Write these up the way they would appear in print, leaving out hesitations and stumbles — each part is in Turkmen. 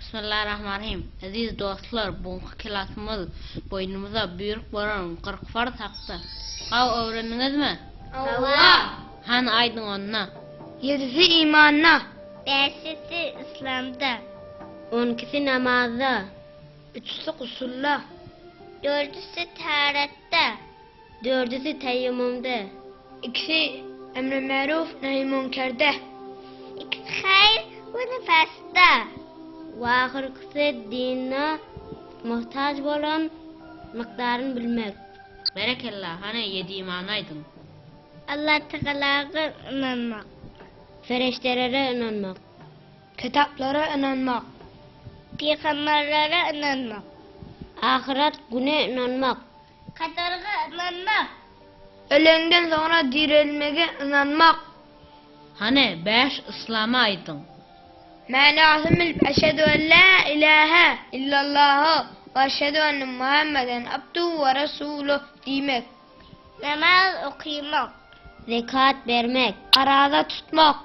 Bismillahirrahmanirrahim. Eziz dostlar, bugünki klasymyz boýnumyza buýruk bolan 40 farz hakda. Gaw öwrendiňizmi? Hawa. Hany aýdyň onda. Ýedisi imanda. Bäşisi yslamda. Onkisi namazda. Üçüsi gusulda. Dördüsi taharatda. Dördüsi teýemmumda. Ikisi emri meruf nehi münkerde. Ikisi haýz we nifasda. We ahyrkysy dinde muhtaç bolan mukdaryny bilmek. Berekella, hany ýedi imany aýdyň. Allatagalaga ynanmak. Ferişdelere ynanmak. Kitaplara ynanmak. Pygamberlere ynanmak. Ahyret güne ynanmak. Kaderge ynanmak. Ölenden soňra direlmege ynanmak. Hany, bäş yslamy aýdyň. Manysyny bilip Eşhedü en la ilahe illallahu we eşhedü enne Muhammeden abduhu we resuluh diýmek. Namaz okymak. Zekat bermek. Araza tutmak.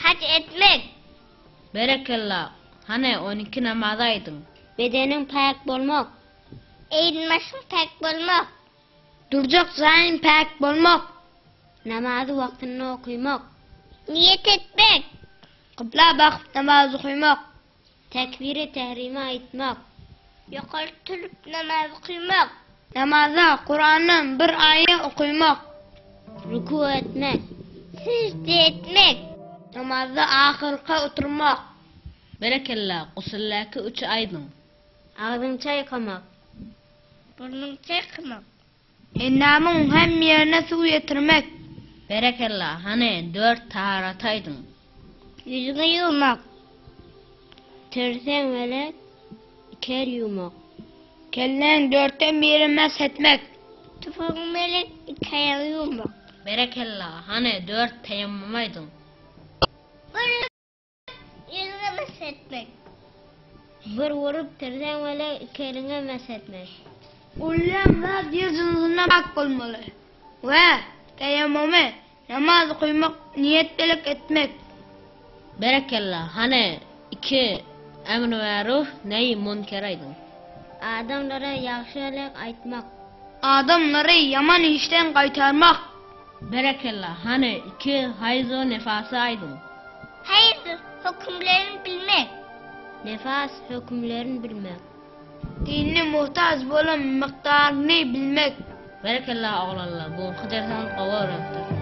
Haj etmek. Berekella! Hany, 12 namazy aýdyň. Bedeniň päk bolmak. Egin-başyň päk bolmak. Durjak jaýyň päk bolmak. Namazy wagtynda okymak. Niýet etmek. Kybla bakyp namaz okymak. Tekbiri tehrimi aýtmak. Ýokary turup namaz okymak. Namazda Kurandan bir aýa okymak. Ruku etmek. Sežde etmek. Namazda ahyrka oturmak. Berekella, gusuldäki üçi aýdyň. Agzyňy çaýkamak. Burnuňy çaýkamak. Endamyň hemme ýerine suw ýetirmek. Berekella, hany, dört taharat aýdyň. Ýüzüňi ýuwmak. Tirseň wele iki el ýuwmak. Kelläň dörtden biri mesh etmek. Topugyň bilen iki aýagy ýuwmak. Berekella, hany, dört teýemmum aýdyň. Bir Ýüzüňe mesh etmek. Bir urup tirseň wele iki eliňe mesh etmek. Urulýan zat ýer jynsyndan päk bolmaly we teýemmumy, namaz okymak, niýet bilen etmek. Berekella, hany iki emri maruf neýi munker aýdyň. Adamlara ýagşylyk aýtmak. Adamlary ýaman işden gaýtarmak. Berekella, hany iki haýz-u nefasy aýdyň. Haýz hökümlerini bilmek. Nefas hökümlerini bilmek. Dinde muhtaç bolan mukdaryny bilmek. Berekella oglanlar, bu günki dersiňiz gowy öwrenipdir.